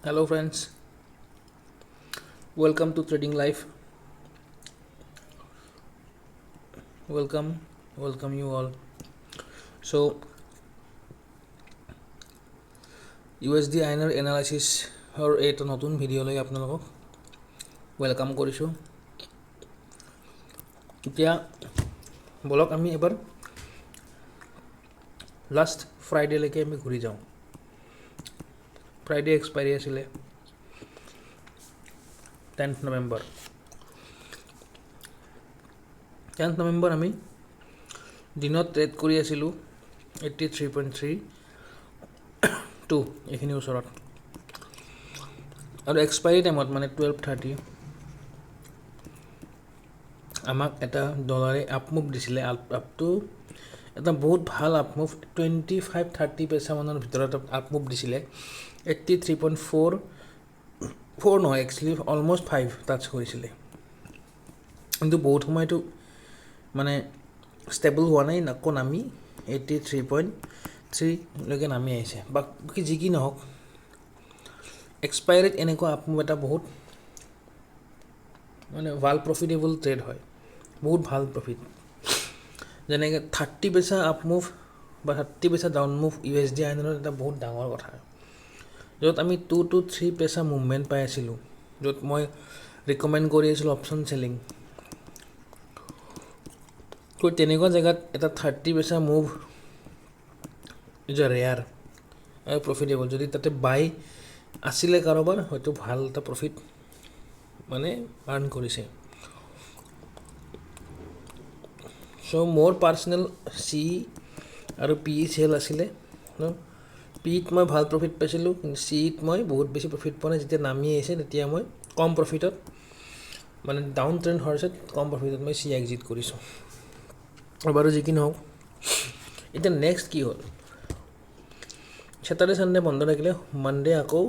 Hello friends, welcome to Trading Life. Welcome, welcome you all. So USD INR এনালাইচিছৰ এটা নতুন ভিডিঅ'লৈ আপোনালোকক welcome কৰিছোঁ। এতিয়া ব'লক, আমি এবাৰ লাষ্ট ফ্ৰাইডেলৈকে আমি ঘূৰি যাওঁ। ফ্ৰাইডে এক্সপাইৰী আছিলে 10th November. 10th November আমি দিনত ট্ৰেড কৰি আছিলোঁ 83.32 এইখিনি ওচৰত আৰু এক্সপাইৰী টাইমত, মানে 12:30, আমাক এটা ডলাৰে আপমুভ দিছিলে, আপ টু এটা বহুত ভাল আপমুভ, 25-30 পইচামানৰ ভিতৰত আপমুভ দিছিলে। 83.44 নহয়, একচুৱেলি অলমষ্ট 5 টাচ কৰিছিলে। কিন্তু বহুত সময়টো মানে ষ্টেবল হোৱা নাই, আকৌ নামি 83.3লৈকে নামি আহিছে। বাকী যি কি নহওক, এক্সপায়াৰীত এনেকুৱা আপমুভ এটা বহুত মানে ভাল প্ৰফিটেবল ট্ৰেড হয়, বহুত ভাল প্ৰফিট। যেনেকৈ 30 পইচা আপমুভ বা 30 পইচা ডাউন মুভ ইউএছডি আইএনআৰত এটা বহুত ডাঙৰ কথা, য'ত আমি 2 টু 3 পইচা মুভমেণ্ট পাই আছিলোঁ, য'ত মই ৰিকমেণ্ড কৰি আছিলোঁ অপশ্যন চেলিং। তো তেনেকুৱা জেগাত এটা 30 পইচা মুভ is a rare আৰু প্ৰফিটেবল। যদি তাতে বাই আছিলে কাৰোবাৰ, হয়তো ভাল এটা প্ৰফিট মানে আৰ্ণ কৰিছে। চ' মোৰ পাৰ্চনেল চি আৰু পি চেল আছিলে। পিত মই ভাল প্ৰফিট পাইছিলোঁ, কিন্তু চিত মই বহুত বেছি প্ৰফিট পোৱা নাই। যেতিয়া নামি আহিছে, তেতিয়া মই কম প্ৰফিটত, মানে ডাউন ট্ৰেণ্ড হোৱাৰ পিছত কম প্ৰফিটত মই চি এক্সিট কৰিছোঁ। বাৰু যি কি নহওক, এতিয়া নেক্সট কি হ'ল? ছেটাৰডে ছানডে বন্ধ থাকিলে, মানডে আকৌ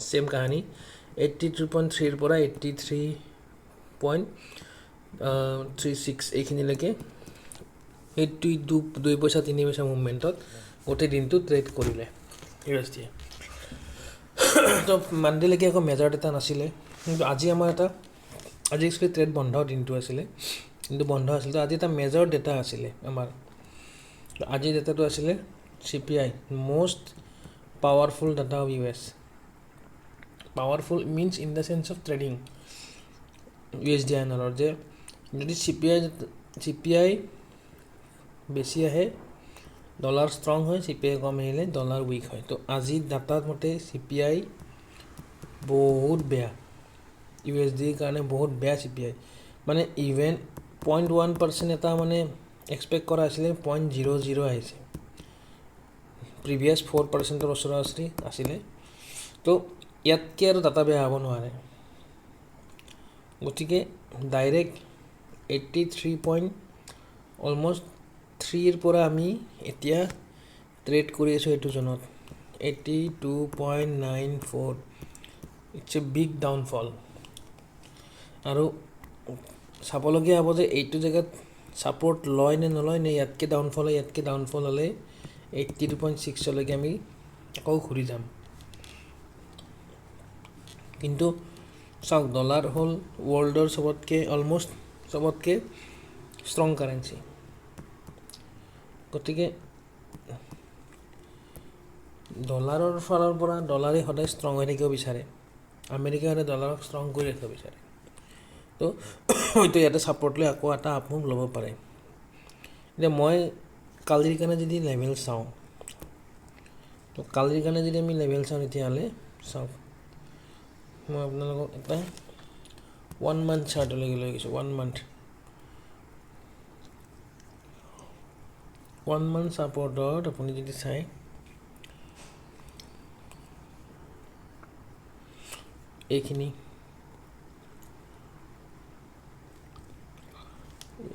ছেইম কাহানী, 83.3ৰ পৰা 83.36 এইখিনিলৈকে এই দুই পইচা তিনি পইচা মুভমেণ্টত গোটেই দিনটো ট্ৰেড কৰিলে ইউএছডিয়ে। তো মানডেলৈকে একো মেজৰ এটা নাছিলে। কিন্তু আজি আমাৰ এটা, আজি একচুৱেলি ট্ৰেড বন্ধ দিনটো আছিলে, কিন্তু বন্ধ আছিলে, তো আজি এটা মেজৰ ডেটা আছিলে আমাৰ। আজি ডেটাটো আছিলে CPI, most powerful data of US। Powerful means in the sense of trading USD আইএনআৰৰ, যে যদি চি পি আই বেছি আহে, ডলাৰ ষ্ট্ৰং হয়, চি পি আই কম আহিলে ডলাৰ উইক হয়। তো আজি ডাটাৰ মতে চি পি আই বহুত বেয়া, ইউএছডিৰ কাৰণে বহুত বেয়া চি পি আই। মানে ইভেন 0.1% এটা মানে এক্সপেক্ট কৰা আছিলে, 0.00 আহিছে। প্ৰিভিয়াছ 4%ৰ ওচৰা ওচৰি আছিলে। তো ইয়াতকৈ আৰু ডাটা বেয়া হ'ব নোৱাৰে। গতিকে ডাইৰেক্ট 83 পইণ্ট অলমষ্ট 3ৰ পৰা আমি এতিয়া ট্ৰেড কৰি আছোঁ এইটো জ'নত 82.94। It's a big downfall। আৰু চাবলগীয়া হ'ব যে এইটো জেগাত ছাপৰ্ট লয় নে নলয়, নে ইয়াতকৈ ডাউনফল হয়। ইয়াতকৈ ডাউনফল হ'লে 82.6লৈকে আমি আকৌ ঘূৰি যাম। কিন্তু চাওক, ডলাৰ হ'ল ৱৰ্ল্ডৰ চবতকৈ, অলমষ্ট চবতকৈ ষ্ট্ৰং কাৰেঞ্চি। গতিকে ডলাৰৰ ফালৰ পৰা ডলাৰে সদায় ষ্ট্ৰং হৈ থাকিব বিচাৰে। আমেৰিকাই সদায় ডলাৰক ষ্ট্ৰং কৰি ৰাখিব বিচাৰে। তো হয়তো ইয়াতে ছাপৰ্ট লৈ আকৌ এটা আপমুভ ল'ব পাৰে। এতিয়া মই কালিৰ কাৰণে যদি লেভেল চাওঁ, তো কালিৰ কাৰণে যদি আমি লেভেল চাওঁ, তেতিয়াহ'লে চাওক, মই আপোনালোকক এটা ওৱান মান্থ চাৰ্টলৈকে লৈ গৈছোঁ। ওৱান মান্থ ছাপৰ্টত আপুনি যদি চায়, এইখিনি,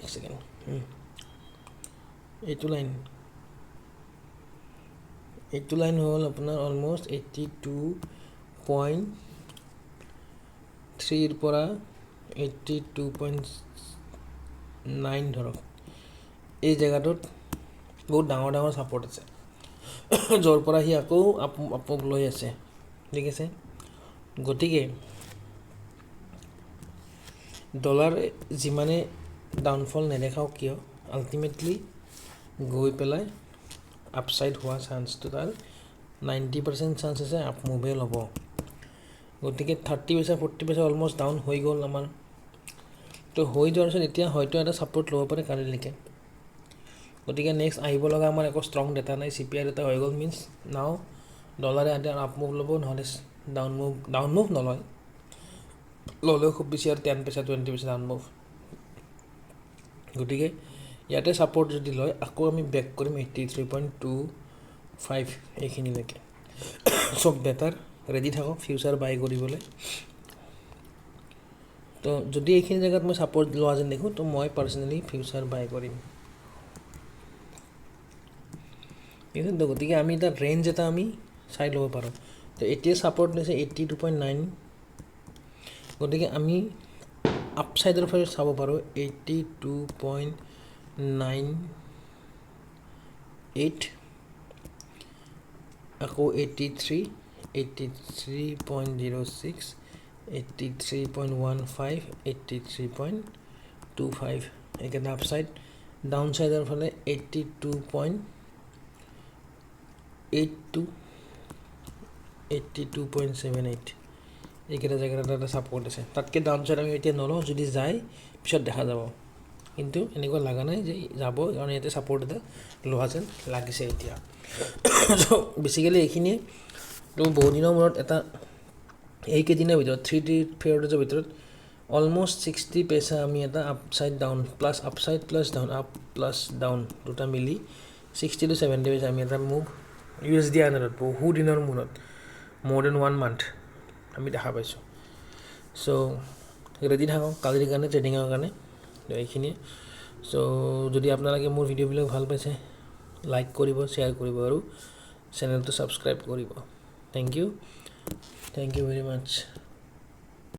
এক ছেকেণ্ড, এইটো লাইন হ'ল আপোনাৰ অলমষ্ট 82.3ৰ পৰা 82.9 ধৰক। এই জেগাটোত বহুত ডাঙৰ ডাঙৰ ছাপৰ্ট আছে, য'ৰ পৰা সি আকৌ আপ আপ লৈ আছে। ঠিক আছে। গতিকে ডলাৰ যিমানে ডাউনফল নেদেখাওক কিয়, আল্টিমেটলি গৈ পেলাই আপছাইড হোৱা চান্সটো তাৰ 90% চান্স আছে, আপ মুভে ল'ব। গতিকে 30 পইচা, 40 পইচা অলমষ্ট ডাউন হৈ গ'ল আমাৰ। তো হৈ যোৱাৰ পিছত এতিয়া হয়তো এটা ছাপৰ্ট ল'ব পাৰে কালিলৈকে। গতিকে নেক্সট আহিব লগা আমাৰ একো ষ্ট্ৰং ডেটা নাই। চিপিআই ডেটা হৈ গ'ল, মিনছ নাও ডলাৰে আইদাৰ আপ মুভ ল'ব, নহ'লে ডাউন মুভ। ডাউন মুভ নলয়, ল'লেও খুব বেছি আৰু 10 পইচা, 20 পইচা ডাউন মুভ। গতিকে ইয়াতে ছাপৰ্ট যদি লয়, আকৌ আমি বেক কৰিম 83.25 এইখিনিলৈকে। চব বেটাৰ ৰেডি থাকক ফিউচাৰ বাই কৰিবলৈ। তো যদি এইখিনি জেগাত মই ছাপৰ্ট লোৱা যেন দেখোঁ, তো মই পাৰ্চনেলি ফিউচাৰ বাই কৰিম, ঠিক আছে। তো গতিকে আমি এটা ৰেঞ্জ এটা আমি চাই ল'ব পাৰোঁ। তো এতিয়া ছাপৰ্ট লৈছে 82.9। গতিকে আমি আপছাইডৰ ফালে চাব পাৰোঁ 82.98, আকৌ 83, 83.06, 83.15, 83.25, এইকেইটা আপছাইড। ডাউন ছাইডৰ ফালে 82.82, 82.78, এইকেইটা জেগাত এটা এটা ছাপৰ্ট আছে। তাতকৈ ডাউন ছাইড আমি এতিয়া নলওঁ, যদি যায় পিছত দেখা যাব। কিন্তু এনেকুৱা লগা নাই যে যাব, কাৰণ ইয়াতে ছাপৰ্ট এটা লোৱা যেন লাগিছে এতিয়া। চ' বেচিকেলি এইখিনিয়ে। তো বহুদিনৰ মূৰত এটা এইকেইদিনৰ ভিতৰত 3 ডে 4 ডেজৰ ভিতৰত অলমষ্ট 60 পইচা আমি এটা upside down plus upside plus down, up plus down দুটা মিলি 60 টু 70 পইচা আমি এটা মুভ ইউএছডি আইএনআৰত বহু দিনৰ মূৰত, মোৰ then one month আমি দেখা পাইছোঁ। চ' ৰেডি থাকক কালিৰ কাৰণে, ট্ৰেডিঙৰ কাৰণে। তো এইখিনিয়ে। চ' যদি আপোনালোকে মোৰ ভিডিঅ'বিলাক ভাল পাইছে, লাইক কৰিব, শ্বেয়াৰ কৰিব আৰু চেনেলটো ছাবস্ক্ৰাইব কৰিব। Thank you, thank you very much.